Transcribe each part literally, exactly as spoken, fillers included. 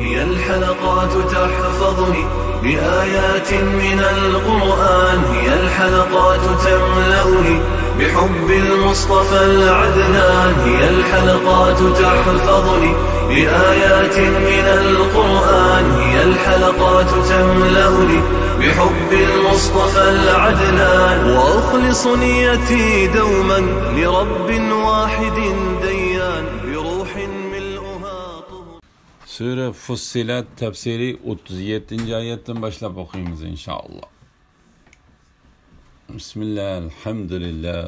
هي الحلقات تحفظني بآيات من القرآن، هي الحلقات تملأني بحب المصطفى العدنان، هي الحلقات تحفظني بآيات من القرآن، هي الحلقات تملأني بحب المصطفى العدنان، وأخلص نيتي دوما لرب واحد ديان، بروح ملؤها طهر. سۈرە فۇسسىلەت تەپسىرى ئوتتۇز يەتتىنچى ئايەتتىن باشلاپ ئوقۇيمىز، ئىنشائاللا. بىسمىللا، ئەلھەمدۇلىللا،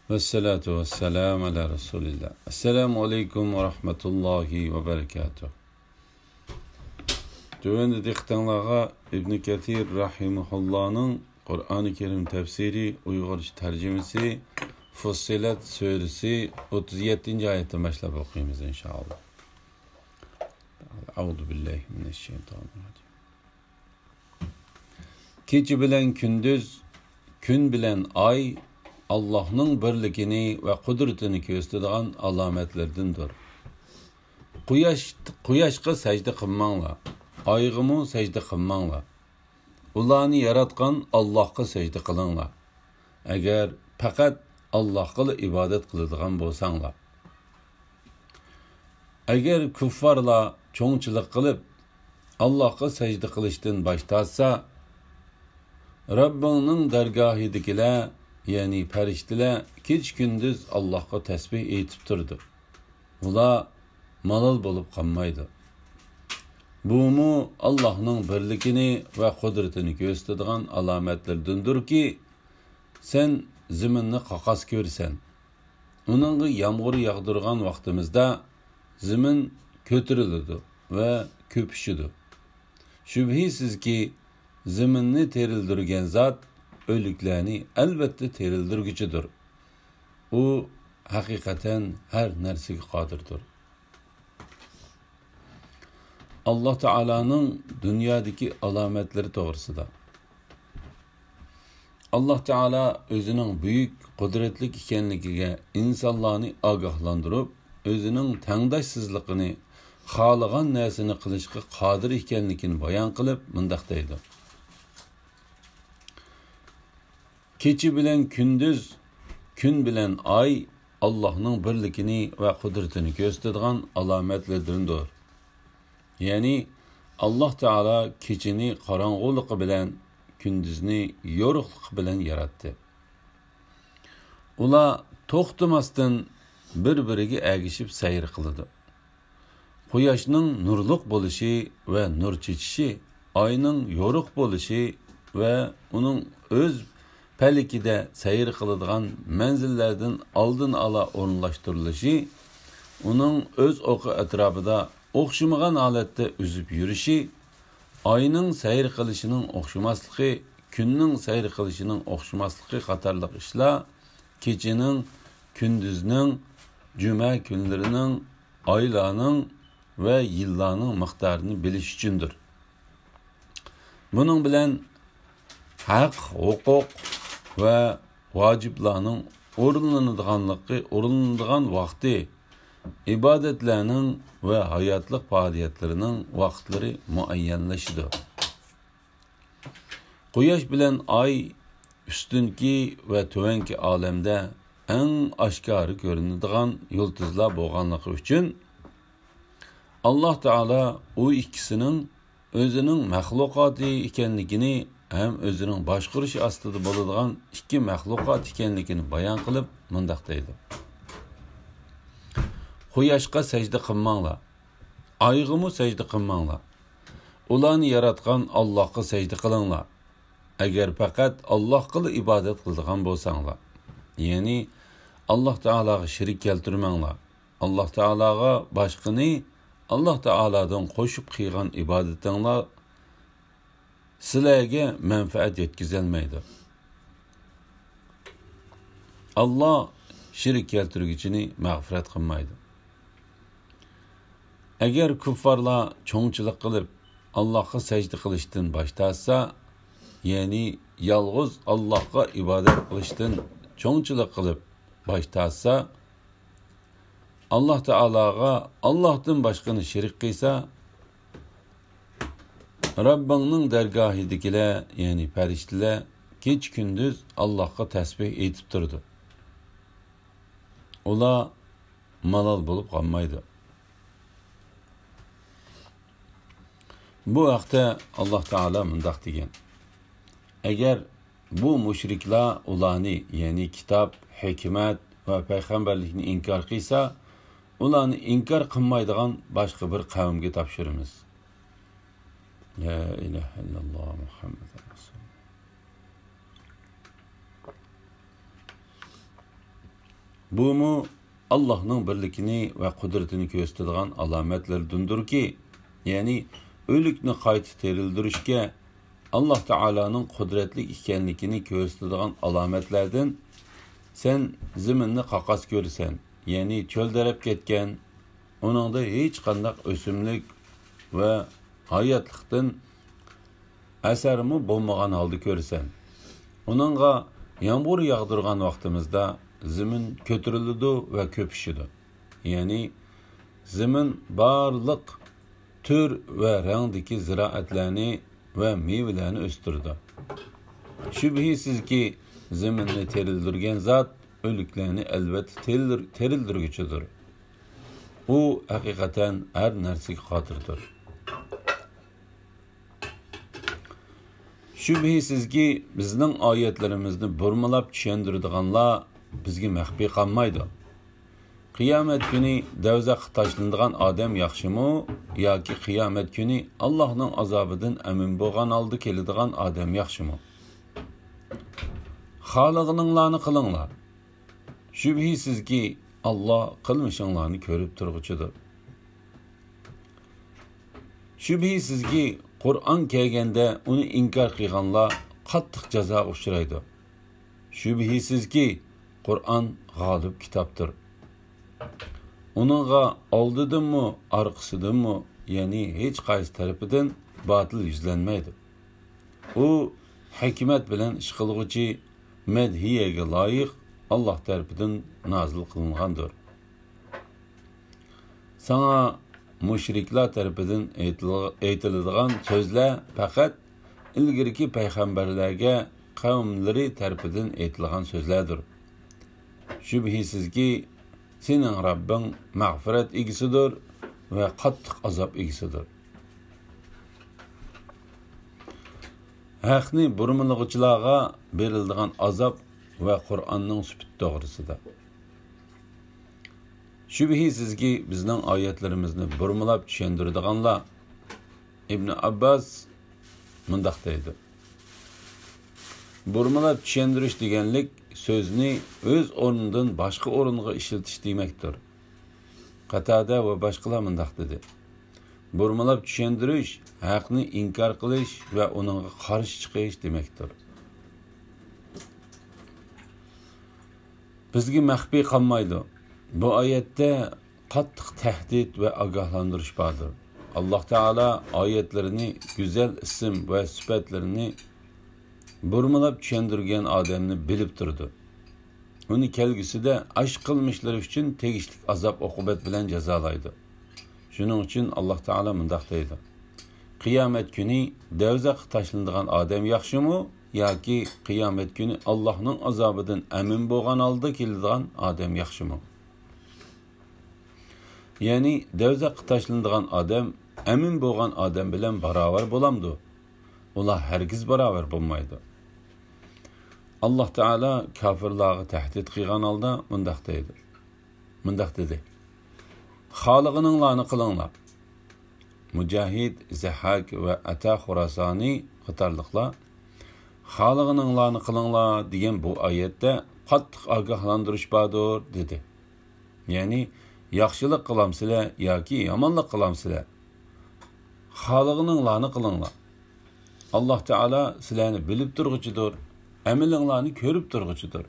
ۋەسسالاتۇ ۋەسسالامۇ ئەلا رەسۇلىللا. ئەسسالامۇ ئەلەيكۇم ۋە رەھمەتۇللاھى ۋە بەرىكاتۇھ. تۆۋەندە دىققىتىڭلارغا ئىبن كەسىر رەھىمەھۇللانىڭ قۇرئانى كەرىم تەپسىرى ئۇيغۇرچە تەرجىمىسى، فۇسسىلەت سۈرىسى ئوتتۇز يەتتىنچى ئايەتتىن باشلاپ ئوقۇيمىز، ئىنشائاللا. ئەئۇزۇ بىللاھى مىنەششەيتانىررەجىم. كېچە بىلەن كۈندۈز، كۈن بىلەن ئاي ئاللاھنىڭ بىرلىكىنى ۋە قۇدرىتىنى كۆرسىتىدىغان ئالامەتلىرىدىندۇر. قۇياش، قۇياشقا سەجدە قىلماڭلار، ئايغىمۇ سەجدە قىلماڭلار. ئۇلارنى ياراتقان ئاللاھقا سەجدە قىلىڭلار، ئەگەر پەقەت ئاللاھقىلا ئىبادەت قىلىدىغان بولساڭلار. ئەگەر كۇففارلار چوڭچىلىق قىلىپ، ئاللاھقا سەجدە قىلىشتىن باش تارتسا، رەببىڭنىڭ دەرگاھىدىكىلەر، يەنى پەرىشتىلەر كېچە-كۈندۈز ئاللاھقا تەسبىھ ئېيتىپ تۇرىدۇ. ئۇلار مالال بولۇپ قالمايدۇ. بۇمۇ ئاللاھنىڭ بىرلىكىنى ۋە قۇدرىتىنى كۆرسىتىدىغان ئالامەتلىرىدىندۇركى، سەن زېمىننى قاقاس كۆرىسەن. ئۇنىڭغا يامغۇر ياغدۇرغان ۋاقتىمىزدا زېمىن كۆتۈرۈلىدۇ ۋە كۆپۈشىدۇ. شۈبھىسىزكى، زېمىننى تىرىلدۈرگەن زات ئۆلۈكلەرنى ئەلۋەتتە تىرىلدۈرگۈچىدۇر. ئۇ ھەقىقەتەن ھەر نەرسىگە قادىردۇر. ئاللاھ تائالانىڭ دۇنيادىكى ئالامەتلىرى توغرىسىدا. ئاللاھ تائالا ئۆزىنىڭ بۈيۈك، قۇدرەتلىك ئىكەنلىكىگە ئىنسانلارنى ئاگاھلاندۇرۇپ، ئۆزىنىڭ تەڭداشسىزلىقىنى، خالىغان نەرسىنى قىلىشقا قادىر ئىكەنلىكىنى بايان قىلىپ، مۇنداق دەيدۇ: كېچە بىلەن كۈندۈز، كۈن بىلەن ئاي ئاللاھنىڭ بىرلىكىنى ۋە قۇدرىتىنى كۆرسىتىدىغان ئالامەتلىرىدىندۇر. يەنى، ئاللاھ تائالا كېچىنى قاراڭغۇلۇقى بىلەن، كۈندۈزنى يورۇقلۇقى بىلەن ياراتتى. ئۇلار توختىماستىن بىر-بىرىگە ئەگىشىپ سەير قىلىدۇ. قۇياشنىڭ نۇرلۇق بولۇشى ۋە نۇر چېچىشى، ئاينىڭ يورۇق بولۇشى ۋە ئۇنىڭ ئۆز پەلىكىدە سەير قىلىدىغان مەنزىللەردىن ئالدىن ئالا ئورۇنلاشتۇرۇلۇشى، ئۇنىڭ ئۆز ئوقى ئەتراپىدا ئوخشىمىغان ھالەتتە ئۈزۈپ يۈرۈشى، ئاينىڭ سەير قىلىشىنىڭ ئوخشىماسلىقى، كۈننىڭ سەير قىلىشىنىڭ ئوخشىماسلىقى قاتارلىق ئىشلار كېچىنىڭ، كۈندۈزنىڭ، جۈمە كۈنلىرىنىڭ، ئايلارنىڭ ۋە يىللارنىڭ مىقدارىنى بىلىش ئۈچۈندۇر. بۇنىڭ بىلەن ھەق، ھوقۇق ۋە ۋاجىپلارنىڭ ئورۇنلىنىدىغانلىقى، ئورۇنلىنىدىغان ۋاقتى، ئىبادەتلەرنىڭ ۋە ھاياتلىق پائالىيەتلىرىنىڭ ۋاقىتلىرى مۇئەييەنلىشىدۇ. قۇياش بىلەن ئاي ئۈستۈنكى ۋە تۆۋەنكى ئالەمدە ئەڭ ئاشكارا كۆرۈنىدىغان يۇلتۇزلار بولغانلىقى ئۈچۈن، ئاللاھ تائالا ئۇ ئىككىسىنىڭ ئۆزىنىڭ مەخلۇقاتى ئىكەنلىكىنى ھەم ئۆزىنىڭ باشقۇرۇشى ئاستىدا بولىدىغان ئىككى مەخلۇقات ئىكەنلىكىنى بايان قىلىپ مۇنداق دەيدۇ: قۇياشقا سەجدە قىلماڭلار، ئايغىمۇ سەجدە قىلماڭلار. ئۇلارنى ياراتقان ئاللاھقا سەجدە قىلىڭلار، ئەگەر پەقەت ئاللاھقىلا ئىبادەت قىلىدىغان بولساڭلار. يەنى ئاللاھ تائالاغا شېرىك كەلتۈرمەڭلار. ئاللاھ تائالاغا باشقىنى ئاللاھ تائالادىن قوشۇپ قىلغان ئىبادىتىڭلار سىلەرگە مەنپەئەت يەتكۈزەلمەيدۇ. ئاللاھ شېرىك كەلتۈرگۈچىنى مەغپىرەت قىلمايدۇ. ئەگەر كۇففارلار چوڭچىلىق قىلىپ، ئاللاھقا سەجدە قىلىشتىن باش تارتسا، يەنى يالغۇز ئاللاھقا ئىبادەت قىلىشتىن چوڭچىلىق قىلىپ باش تارتسا، ئاللاھ تائالاغا ئاللاھتىن باشقىنى شېرىك قىلسا، رەببىڭنىڭ دەرگاھىدىكىلەر، يەنى پەرىشتىلەر كېچە-كۈندۈز ئاللاھقا تەسبىھ ئېيتىپ تۇرىدۇ. ئۇلار مالال بولۇپ قالمايدۇ. بۇ ھەقتە ئاللاھ تائالا مۇنداق دېگەن: ئەگەر بۇ مۇشرىكلار ئۇلارنى، يەنى كىتاب، ھېكمەت ۋە پەيغەمبەرلىكنى ئىنكار قىلسا، ئۇلارنى ئىنكار قىلمايدىغان باشقا بىر قەۋمگە تاپشۇرىمىز. لا ئىلاھە ئىللاللاھ مۇھەممەدۇر رەسۇلۇللاھ. بۇمۇ ئاللاھنىڭ بىرلىكىنى ۋە قۇدرىتىنى كۆرسىتىدىغان ئالامەتلەردىندۇركى، يەنى ئۆلۈكنى قايتا تىرىلدۈرۈشكە ئاللاھ تائالانىڭ قۇدرەتلىك ئىكەنلىكىنى كۆرسىتىدىغان ئالامەتلەردىن. سەن زېمىننى قاقاس كۆرىسەن، يەنى چۆلدەرەپ كەتكەن، ئۇنىڭدا ھېچقانداق ئۆسۈملۈك ۋە ھاياتلىقتىن ئەسەرمۇ بولمىغان ھالدا كۆرىسەن. ئۇنىڭغا يامغۇر ياغدۇرغان ۋاقتىمىزدا زېمىن كۆتۈرۈلىدۇ ۋە كۆپۈشىدۇ. يەنى زېمىن بارلىق تۈر ۋە رەڭدىكى زىرائەتلەرنى ۋە مېۋىلەرنى ئۆستۈرىدۇ. شۈبھىسىزكى، زېمىننى تىرىلدۈرگەن زات ئۆلۈكلەرنى ئەلۋەتتە تىرىلدۈر-، تىرىلدۈرگۈچىدۇر. ئۇ ھەقىقەتەن ھەر نەرسىگە قادىردۇر. شۈبھىسىزكى، بىزنىڭ ئايەتلىرىمىزنى بۇرمىلاپ چۈشەندۈرىدىغانلار بىزگە مەخپىي قالمايدۇ. قىيامەت كۈنى دەۋزەخكە تاشلىنىدىغان ئادەم ياخشىمۇ ياكى قىيامەت كۈنى ئاللاھنىڭ ئازابىدىن ئەمىن بولغان ھالدا كېلىدىغان ئادەم ياخشىمۇ؟ خالىغىنىڭلارنى قىلىڭلار. شۈبھىسىزكى، ئاللاھ قىلمىشىڭلارنى كۆرۈپ تۇرغۇچىدۇر. شۈبھىسىزكى، قۇرئان كەلگەندە ئۇنى ئىنكار قىلغانلار قاتتىق جازاغا ئۇچرايدۇ. شۈبھىسىزكى، قۇرئان غالىب كىتابتۇر. ئۇنىڭغا ئالدىدىنمۇ، ئارقىسىدىنمۇ، يەنى ھېچقايسى تەرىپىدىن باتىل يۈزلەنمەيدۇ. ئۇ ھېكمەت بىلەن ئىش قىلغۇچى، مەدھىيەگە لايىق، ئاللاھ تەرىپىدىن نازىل قىلىنغاندۇر. ساڭا مۇشرىكلار تەرىپىدىن ئېيتىلغ-، ئېيتىلىدىغان سۆزلەر پەقەت ئىلگىرىكى پەيغەمبەرلەرگە قەۋملىرى تەرىپىدىن ئېيتىلغان سۆزلەردۇر. شۈبھىسىزكى، سېنىڭ رەببىڭ مەغپىرەت ئىگىسىدۇر ۋە قاتتىق ئازاب ئىگىسىدۇر. ھەقنى بۇرمىلىغۇچىلارغا بېرىلىدىغان ئازاب ۋە قۇرئاننىڭ سۈپىتى توغرىسىدا. شۈبھىسىزكى، بىزنىڭ ئايەتلىرىمىزنى بۇرمىلاپ چۈشەندۈرىدىغانلار. ئىبن ئابباس مۇنداق دەيدۇ: بۇرمىلاپ چۈشەندۈرۈش دېگەنلىك سۆزنى ئۆز ئورنىدىن باشقا ئورۇنغا ئىشلىتىش دېمەكتۇر. قاتادە ۋە باشقىلار مۇنداق دېدى: بۇرمىلاپ چۈشەندۈرۈش ھەقنى ئىنكار قىلىش ۋە ئۇنىڭغا قارشى چىقىش دېمەكتۇر. بىزگە مەخپىي قالمايدۇ. بۇ ئايەتتە قاتتىق تەھدىت ۋە ئاگاھلاندۇرۇش باردۇر. ئاللاھ تائالا ئايەتلىرىنى، گۈزەل ئىسىم ۋە سۈپەتلىرىنى بۇرمىلاپ چۈشەندۈرگەن ئادەمنى بىلىپ تۇرىدۇ. ئۇنى كەلگۈسىدە ئاشۇ قىلمىشلىرى ئۈچۈن تېگىشلىك ئازاب-ئوقۇبەت بىلەن جازالايدۇ. شۇنىڭ ئۈچۈن ئاللاھ تائالا مۇنداق دەيدۇ: قىيامەت كۈنى دەۋزەخكە تاشلىنىدىغان ئادەم ياخشىمۇ ياكى قىيامەت كۈنى ئاللاھنىڭ ئازابىدىن ئەمىن بولغان ھالدا كېلىدىغان ئادەم ياخشىمۇ؟ يەنى دەۋزەخكە تاشلىنىدىغان ئادەم ئەمىن بولغان ئادەم بىلەن باراۋەر بولامدۇ؟ ئۇلار ھەرگىز باراۋەر بولمايدۇ. ئاللاھ تائالا كاپىرلارغا تەھدىت قىلغان ھالدا مۇنداق دەيدۇ، مۇنداق دېدى: خالىغىنىڭلارنى قىلىڭلار. مۇجاھىد، زەھھاك ۋە ئەتا خۇراسانى قاتارلىقلار خالىغىنىڭلارنى قىلىڭلار دېگەن بۇ ئايەتتە قاتتىق ئاگاھلاندۇرۇش باردۇر، دېدى. يەنى ياخشىلىق قىلامسىلەر ياكى يامانلىق قىلامسىلەر؟ خالىغىنىڭلارنى قىلىڭلار. ئاللاھ تائالا سىلەرنى بىلىپ تۇرغۇچىدۇر، ئەمىلىڭلارنى كۆرۈپ تۇرغۇچىدۇر.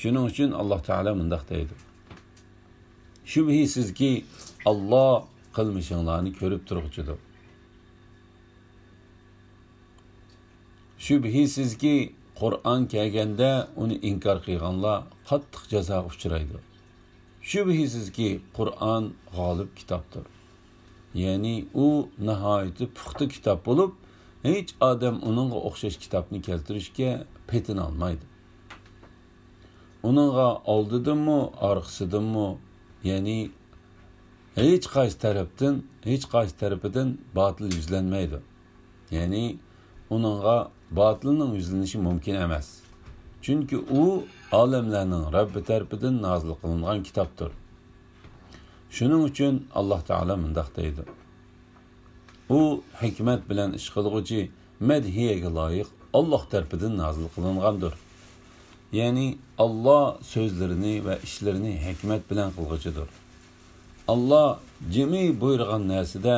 شۇنىڭ ئۈچۈن ئاللاھ تائالا مۇنداق دەيدۇ: شۈبھىسىزكى، ئاللاھ قىلمىشىڭلارنى كۆرۈپ تۇرغۇچىدۇر. شۈبھىسىزكى، قۇرئان كەلگەندە ئۇنى ئىنكار قىلغانلار قاتتىق جازاغا ئۇچرايدۇ. شۈبھىسىزكى، قۇرئان غالىب كىتابتۇر. يەنى ئۇ ناھايىتى پۇختا كىتاب بولۇپ، ھېچ ئادەم ئۇنىڭغا ئوخشاش كىتابنى كەلتۈرۈشكە پېتىنالمايدۇ. ئۇنىڭغا ئالدىدىنمۇ، ئارقىسىدىنمۇ، يەنى ھېچ قايسى تەرەپتىن، ھېچ قايسى تەرىپىدىن باتىل يۈزلەنمەيدۇ. يەنى ئۇنىڭغا باتىلنىڭ يۈزلىنىشى مۇمكىن ئەمەس. چۈنكى ئۇ ئالەملەرنىڭ رەببى تەرىپىدىن نازىل قىلىنغان كىتابتۇر. شۇنىڭ ئۈچۈن ئاللاھ تائالا مۇنداق دەيدۇ: ئۇ ھېكمەت بىلەن ئىش قىلغۇچى، مەدھىيەگە لايىق، ئاللاھ تەرىپىدىن نازىل قىلىنغاندۇر. يەنى ئاللاھ سۆزلىرىنى ۋە ئىشلىرىنى ھېكمەت بىلەن قىلغۇچىدۇر. ئاللاھ جىمى بۇيرۇغان نەرسىدە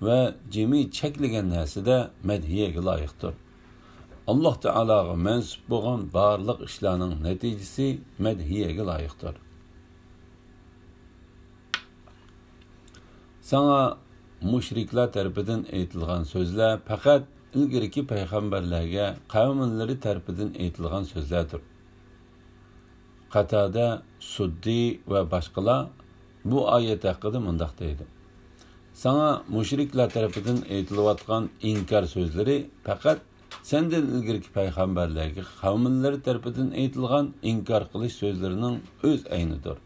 ۋە جىمى چەكلىگەن نەرسىدە مەدھىيەگە لايىقتۇر. ئاللاھ تائالاغا مەنسۇپ بولغان بارلىق ئىشلارنىڭ نەتىجىسى مەدھىيەگە لايىقتۇر. ساڭا مۇشرىكلار تەرىپىدىن ئېيتىلغان سۆزلەر پەقەت ئىلگىرىكى پەيغەمبەرلەرگە، قەۋملىرى تەرىپىدىن ئېيتىلغان سۆزلەردۇر. قاتادە، سۇددى ۋە باشقىلار بۇ ئايەت ھەققىدە مۇنداق دەيدۇ: ساڭا مۇشرىكلار تەرىپىدىن ئېيتىلىۋاتقان ئىنكار سۆزلىرى پەقەت سەندىن ئىلگىرىكى پەيغەمبەرلەرگە قەۋملىرى تەرىپىدىن ئېيتىلغان ئىنكار قىلىش سۆزلىرىنىڭ ئۆز ئەينىدۇر.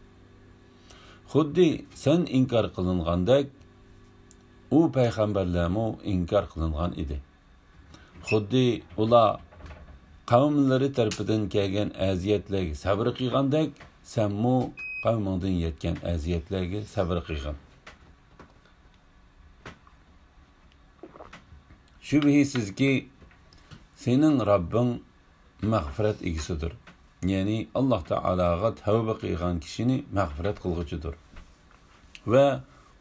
خۇددى سەن ئىنكار قىلىنغاندەك، ئۇ پەيغەمبەرلەرمۇ ئىنكار قىلىنغان ئىدى. خۇددى ئۇلار قەۋملىرى تەرىپىدىن كەلگەن ئەزىيەتلەرگە سەۋر قىلغاندەك، سەنمۇ قەۋمىڭدىن يەتكەن ئەزىيەتلەرگە سەۋر قىلغىن. شۈبھىسىزكى، سېنىڭ رەببىڭ مەغپىرەت ئىگىسىدۇر. يەنى ئاللاھ تائالاغا تەۋبە قىلغان كىشىنى مەغپىرەت قىلغۇچىدۇر. ۋە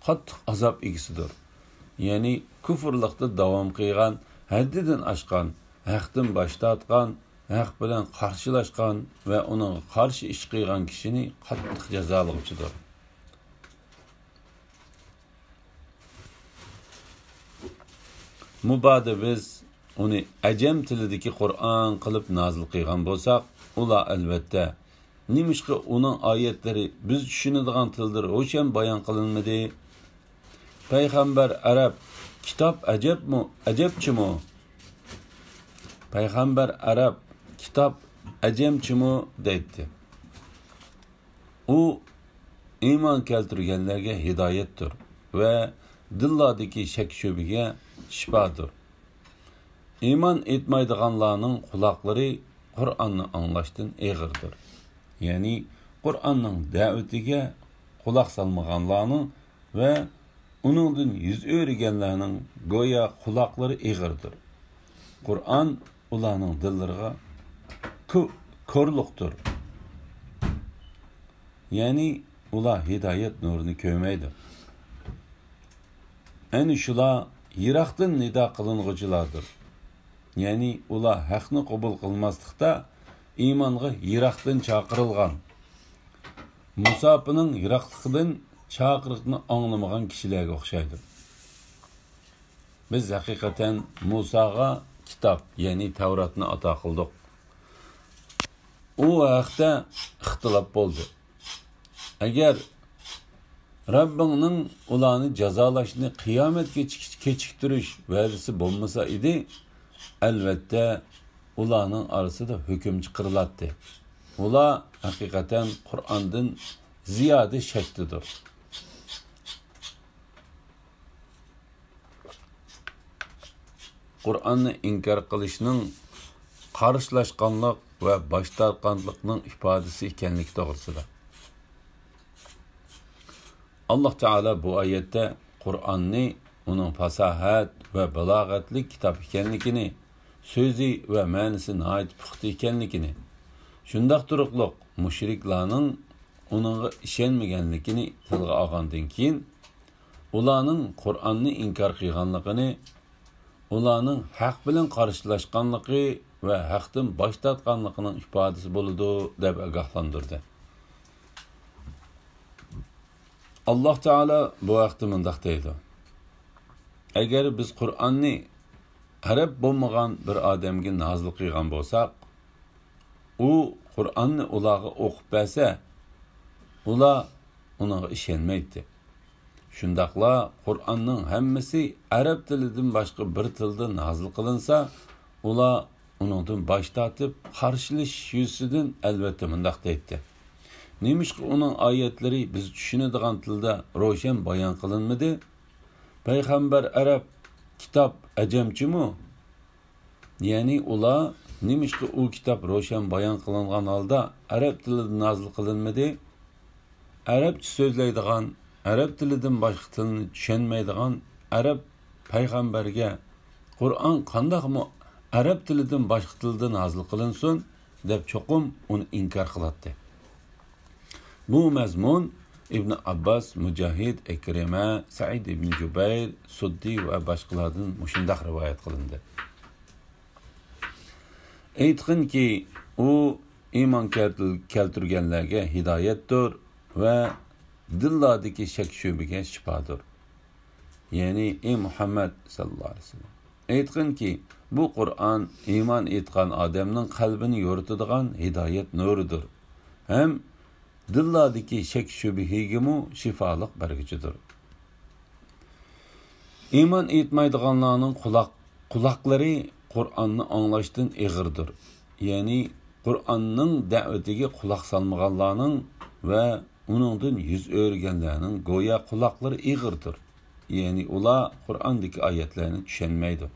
قاتتىق ئازاب ئىگىسىدۇر. يەنى كۇفرلۇقتا داۋام قىلغان، ھەددىدىن ئاشقان، ھەقتىن باش تارتقان، ھەق بىلەن قارشىلاشقان ۋە ئۇنىڭغا قارشى ئىش قىلغان كىشىنى قاتتىق جازالىغۇچىدۇر. مۇبادا بىز ئۇنى ئەجەم تىلىدىكى قۇرئان قىلىپ نازىل قىلغان بولساق، ئۇلار ئەلۋەتتە، نېمىشقا ئۇنىڭ ئايەتلىرى بىز چۈشىنىدىغان تىلدا روشەن بايان قىلىنمىدى؟ پەيغەمبەر ئەرەب، كىتاب ئەجەبمۇ، ئەجەبچىمۇ؟ پەيغەمبەر ئەرەب، كىتاب ئەجەمچىمۇ؟ دەيتتى. ئۇ ئىمان كەلتۈرگەنلەرگە ھىدايەتتۇر ۋە دىللاردىكى شەك-شۈبھىگە شىپادۇر. ئىمان ئېيتمايدىغانلارنىڭ قۇلاقلىرى قۇرئاننى ئاڭلاشتىن ئېغىردۇر. يەنى قۇرئاننىڭ دەۋىتىگە قۇلاق سالمىغانلارنىڭ ۋە ئۇنىڭدىن يۈز ئۆرۈگەنلەرنىڭ گويا قۇلاقلىرى ئېغىردۇر. قۇرئان ئۇلارنىڭ دىللىرىغا كو-، كورلۇقتۇر. يەنى ئۇلار ھىدايەت نۇرىنى كۆرمەيدۇ. ئەنە شۇلار يىراقتىن نىدا قىلىنغۇچىلاردۇر. يەنى ئۇلار ھەقنى قوبۇل قىلماسلىقتا ئىمانغا يىراقتىن چاقىرىلغان، مۇساپىنىڭ يىراقلىقىدىن چاقىرىقنى ئاڭلىمىغان كىشىلەرگە ئوخشايدۇ. بىز ھەقىقەتەن مۇساغا كىتاب، يەنى تەۋراتنى ئاتا قىلدۇق. ئۇ ھەقتە ئىختىلاپ بولدى. ئەگەر رەببىڭنىڭ ئۇلارنى جازالاشنى قىيامەتكىچە كېچىكتۈرۈش ۋەدىسى بولمىسا ئىدى، ئەلۋەتتە، ئۇلارنىڭ ئارىسىدا ھۆكۈم چىقىرىلاتتى. ئۇلار ھەقىقەتەن قۇرئاندىن زىيادە شەكتىدۇر. قۇرئاننى ئىنكار قىلىشنىڭ قارشىلاشقانلىق ۋە باش تارتقانلىقنىڭ ئىپادىسى ئىكەنلىكى توغرىسىدا. ئاللاھ تائالا بۇ ئايەتتە قۇرئاننى ئۇنىڭ پاساھەت ۋە بالاغەتلىك كىتاب ئىكەنلىكىنى، سۆزى ۋە مەنىسى ناھايىتى پۇختا ئىكەنلىكىنى، شۇنداق تۇرۇقلۇق مۇشرىكلارنىڭ ئۇنىڭغا ئىشەنمىگەنلىكىنى تىلغا ئالغاندىن كېيىن، ئۇلارنىڭ قۇرئاننى ئىنكار قىلغانلىقىنى، ئۇلارنىڭ ھەق بىلەن قارشىلاشقانلىقى ۋە ھەقتىن باش تارتقانلىقىنىڭ ئىپادىسى بولىدۇ، دەپ ئاگاھلاندۇردى. ئاللاھ تائالا بۇ ھەقتە مۇنداق دەيدۇ: ئەگەر بىز قۇرئاننى ئەرەب بولمىغان بىر ئادەمگە نازىل قىلغان بولساق، ئۇ قۇرئاننى ئۇلارغا ئوقۇپ بەرسە، ئۇلار ئۇنىڭغا ئىشەنمەيتتى. شۇنداقلا قۇرئاننىڭ ھەممىسى ئەرەب تىلىدىن باشقا بىر تىلدا نازىل قىلىنسا، ئۇلار ئۇنىڭدىن باش تارتىپ قارشىلىشىش يۈزىسىدىن ئەلۋەتتە مۇنداق دەيتتى: نېمىشقا ئۇنىڭ ئايەتلىرى بىز چۈشىنىدىغان تىلدا روشەن بايان قىلىنمىدى؟ پەيغەمبەر ئەرەب، كىتاب ئەجەمچىمۇ؟ يەنى ئۇلار نېمىشقا ئۇ كىتاب روشەن بايان قىلىنغان ھالدا ئەرەب تىلىدا نازىل قىلىنمىدى؟ ئەرەبچە سۆزلەيدىغان، ئەرەب تىلىدىن باشقا تىلنى چۈشەنمەيدىغان ئەرەب پەيغەمبەرگە قۇرئان قانداقمۇ ئەرەب تىلىدىن باشقا تىلدا نازىل قىلىنسۇن؟ دەپ چوقۇم ئۇنى ئىنكار قىلاتتى. بۇ مەزمۇن ئىبن ئابباس، مۇجاھىد، ئىكرىمە، سەئىد ئىبن جۇبەير، سۇددى ۋە باشقىلاردىن مۇشۇنداق رىۋايەت قىلىندى: ئېيتقىنكى، ئۇ ئىمان كەلتۈر-، كەلتۈرگەنلەرگە ھىدايەتتۇر ۋە دىللاردىكى شەك-شۈبھىگە شىپادۇر. يەنى، ئى مۇھەممەد ساللاللاھۇ ئەلەيھى ۋەسەللەم، ئېيتقىنكى، بۇ قۇرئان ئىمان ئېيتقان ئادەمنىڭ قەلبىنى يورۇتىدىغان ھىدايەت نۇرىدۇر ھەم دىللاردىكى شەك-شۈبھىگىمۇ شىفالىق بەرگۈچىدۇر. ئىمان ئېيتمايدىغانلارنىڭ قۇلاق-، قۇلاقلىرى قۇرئاننى ئاڭلاشتىن ئېغىردۇر. يەنى قۇرئاننىڭ دەۋىتىگە قۇلاق سالمىغانلارنىڭ ۋە ئۇنىڭدىن يۈز ئۆرۈگەنلەرنىڭ گويا قۇلاقلىرى ئېغىردۇر. يەنى ئۇلار قۇرئاندىكى ئايەتلەرنى چۈشەنمەيدۇ.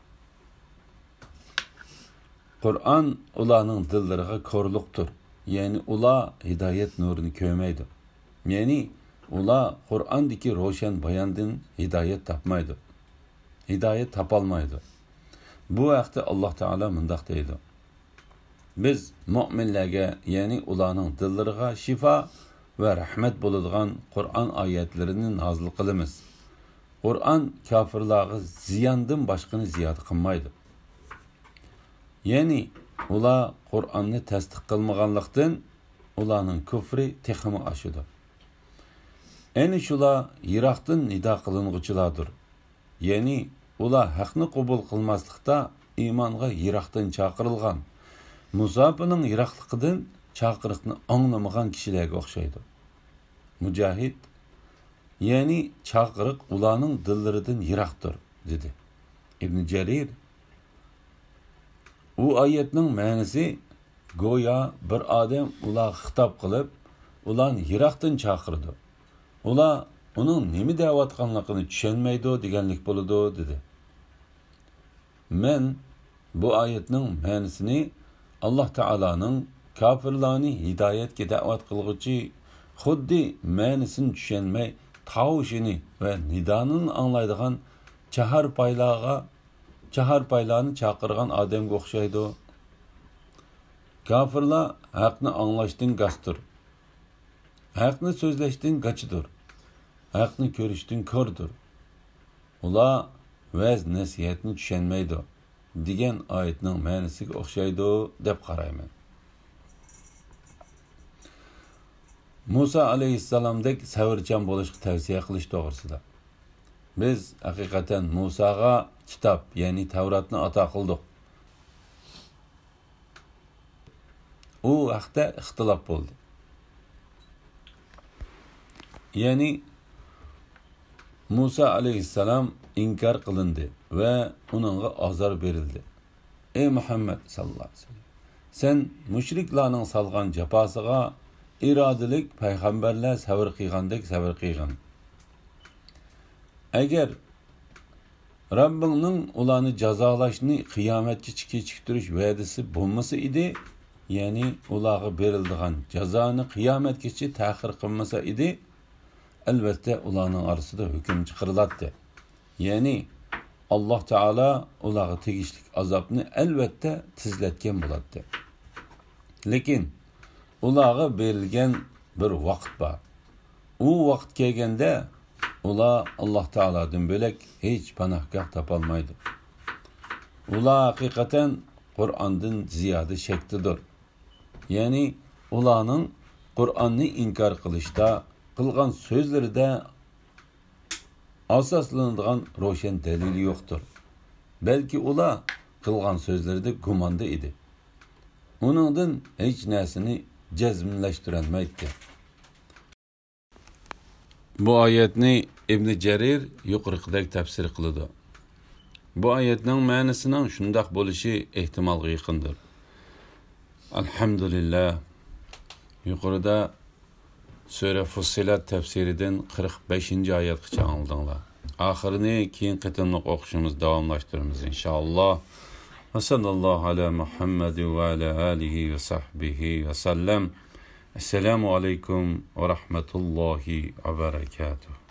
قۇرئان ئۇلارنىڭ دىللىرىغا كورلۇقتۇر. يەنى ئۇلار ھىدايەت نۇرىنى كۆرمەيدۇ. يەنى ئۇلار قۇرئاندىكى روشەن باياندىن ھىدايەت تاپمايدۇ. ھىدايەت تاپالمايدۇ. بۇ ھەقتە ئاللاھ تائالا مۇنداق دەيدۇ: بىز مۆمىنلەرگە، يەنى ئۇلارنىڭ دىللىرىغا شىفا ۋە رەھمەت بولىدىغان قۇرئان ئايەتلىرىنى نازىل قىلىمىز. قۇرئان كاپىرلارغا زىياندىن باشقىنى زىيادە قىلمايدۇ. يەنى ئۇلار قۇرئاننى تەستىق قىلمىغانلىقتىن، ئۇلارنىڭ كۇفرى تېخىمۇ ئاشىدۇ. ئەنە شۇلار يىراقتىن نىدا قىلىنغۇچىلاردۇر. يەنى ئۇلار ھەقنى قوبۇل قىلماسلىقتا ئىمانغا يىراقتىن چاقىرىلغان، مۇساپىنىڭ يىراقلىقىدىن چاقىرىقنى ئاڭلىمىغان كىشىلەرگە ئوخشايدۇ. مۇجاھىد، يەنى چاقىرىق ئۇلارنىڭ دىللىرىدىن يىراقتۇر، دېدى. ئىبن جەرىر، ئۇ ئايەتنىڭ مەنىسى گويا بىر ئادەم ئۇلارغا خىتاب قىلىپ، ئۇلارنى يىراقتىن چاقىرىدۇ. ئۇلار ئۇنىڭ نېمە دەۋاتقانلىقىنى چۈشەنمەيدۇ دېگەنلىك بولىدۇ، دېدى. مەن بۇ ئايەتنىڭ مەنىسىنى ئاللاھ تائالانىڭ كاپىرلارنى ھىدايەتكە دەۋەت قىلغۇچى، خۇددى مەنىسىنى چۈشەنمەي، تاۋۇشىنى ۋە نىدانىنى ئاڭلايدىغان چاھارپايلارغا، چاھارپايلارنى چاقىرغان ئادەمگە ئوخشايدۇ. كاپىرلار ھەقنى ئاڭلاشتىن گاستۇر. ھەقنى سۆزلەشتىن گاچىدۇر. ھەقنى كۆرۈشتىن كوردۇر. ئۇلار ۋەز-نەسىھەتنى چۈشەنمەيدۇ، دېگەن ئايەتنىڭ مەنىسىگە ئوخشايدۇ، دەپ قارايمەن. مۇسا ئەلەيھىسسالامدەك سەۋرچان بولۇشقا تەۋسىيە قىلىش توغرىسىدا. بىز ھەقىقەتەن مۇساغا كىتاب، يەنى تەۋراتنى ئاتا قىلدۇق. ئۇ ھەقتە ئىختىلاپ بولدى. يەنى مۇسا ئەلەيھىسسالام ئىنكار قىلىندى ۋە ئۇنىڭغا ئازار بېرىلدى. ئەي مۇھەممەد ساللاللاھۇ ئەلەيھى ۋەسەللەم، سەن مۇشرىكلارنىڭ سالغان جاپاسىغا ئىرادىلىك پەيغەمبەرلەر سەۋر قىلغاندەك سەۋر قىلغىن. ئەگەر رەببىڭنىڭ ئۇلارنى جازالاشنى قىيامەتكىچە كېچىكتۈرۈش ۋەدىسى بولمىسا ئىدى، يەنى ئۇلارغا بېرىلىدىغان جازانى قىيامەتكىچە تەخىر قىلمىسا ئىدى، ئەلۋەتتە ئۇلارنىڭ ئارىسىدا ھۆكۈم چىقىرىلاتتى. يەنى ئاللاھ تائالا ئۇلارغا تېگىشلىك ئازابنى ئەلۋەتتە تېزلەتكەن بولاتتى. لېكىن ئۇلارغا بېرىلگەن بىر ۋاقىت بار. ئۇ ۋاقىت كەلگەندە، ئۇلار ئاللاھ تائالادىن بۆلەك ھېچ پاناھگاھ تاپالمايدۇ. ئۇلار ھەقىقەتەن قۇرئاندىن زىيادە شەكتىدۇر. يەنى ئۇلارنىڭ قۇرئاننى ئىنكار قىلىشتا، قىلغان سۆزلىرىدە ئاساسلىنىدىغان روشەن دەلىلى يوقتۇر. بەلكى ئۇلار قىلغان سۆزلىرىدە گۇماندا ئىدى. ئۇنىڭدىن ھېچ نەرسىنى جەزملەشتۈرەلمەيتتى. بۇ ئايەتنى ئىبنى جەرىر يۇقىرىقىدەك تەپسىر قىلىدۇ. بۇ ئايەتنىڭ مەنىسىنىڭ شۇنداق بولۇشى ئېھتىمالغا يېقىندۇر. ئەلھەمدۇلىللا. يۇقىرىدا سۈرە فۇسسىلەت تەپسىرىدىن قىرىق بەشىنچى ئايەتقىچە ئاڭلىدىڭلار. ئاخىرىنى كېيىن قېتىملىق ئوقۇشىمىز داۋاملاشتۇرىمىز، ئىنشائاللا. ۋەسەللاللاھۇ ئەلا مۇھەممەد ۋە ئەلا ئالىھى ۋە سەھبىھى ۋەسەللەم. ئەسسالامۇ ئەلەيكۇم ۋە رەھمەتۇللاھى ۋە بەرەكاتۇھ.